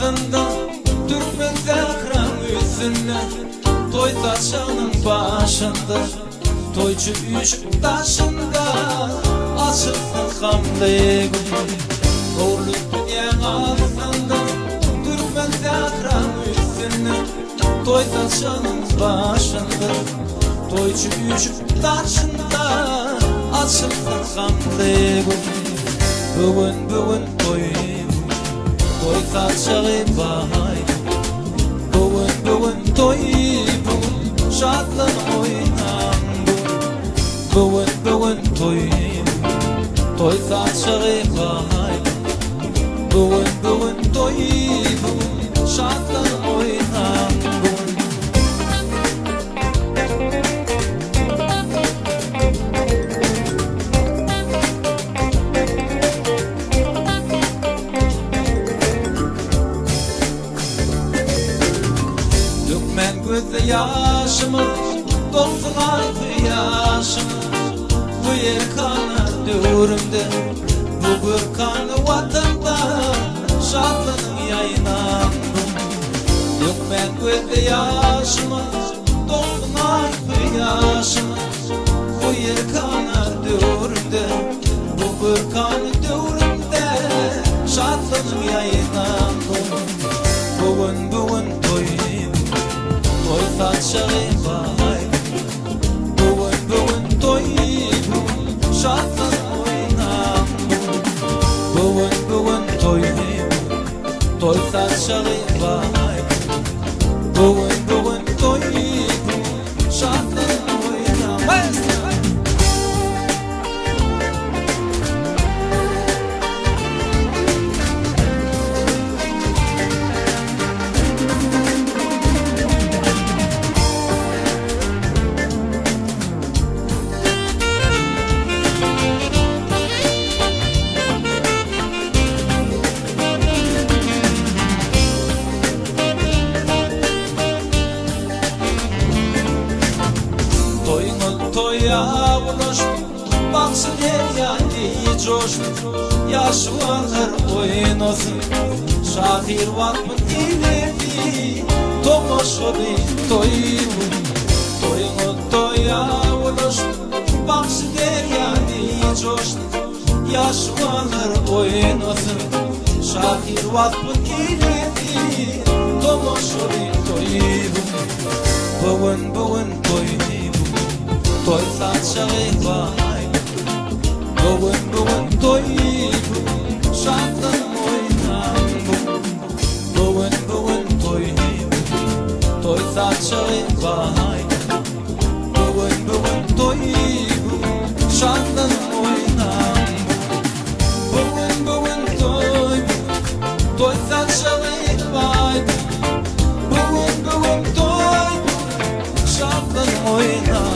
astynda, Türkmen sähraň üstünde, Toý saçagynyň başynda, Toýçy üýşüp daşynda, Açylsyn gamly gün. Nurly dünýäň astynda, Türkmen sähraň üstünde, Toý saçagynyň başynda, Toýçy üýşüp daşynda, Açylsyn gamly gün. Bu gün, bu gün toý, Toý saçagy baý. Bu gün, bu gün toý, bu gün Şatlan oýnaň bu gün. Bu gün, bu gün toý, Toý saçagy baý. Bu gün, bu gün toý, bu gün Şatlan oýnaň bu gün. Dökmän gözde ýaşymy, Dolsun aý kuýaşymy. Bu erkana döwrümde, Bu görkana Watanda Şatlanyň ýaýnaň bu. Dökmän gözde ýaşymy, Dolsun aý kuýaşymy. Bu erkana döwrümde, Bu görkana döwrümde Şatlanyň ýaýnaň bu. Bu gün, bu gün toý, Toý saçagy baý. Bu gün, bu gün toý, bu gün Şatlanyp oýnaň bu gün. Bu gün, bu gün toý, Toý saçagy baý. Bu gün, bu gün toý, bu gün Şatlanyp oýnaň. Toýuňyz toýa ulaşdy, Bagşy derýa deý joşdy, Ýaşulanlar oýnasyn, Şahyr waspyn eýledi, Tomaşaly toý bu. Toýuňyz toýa ulaşdy, Bagşy derýa deý joşdy, Ýaşulanlar oýnasyn, Şahyr waspyn eýledi, Tomaşaly toý bu. Bu gün, bu gün toý bu, Toý saçagy baý bu. Bu gün, bu gün toý bu, Şatlanyp oýnaň bu. Bu gün, bu gün toý bu, Toý saçagy baý bu. Bu gün, bu gün toý bu, Şatlanyp oýnaň bu. Bu gün, bu gün toý bu, Toý saçagy baý bu. Bu gün, bu gün toý bu, Şatlanyp oýnaň.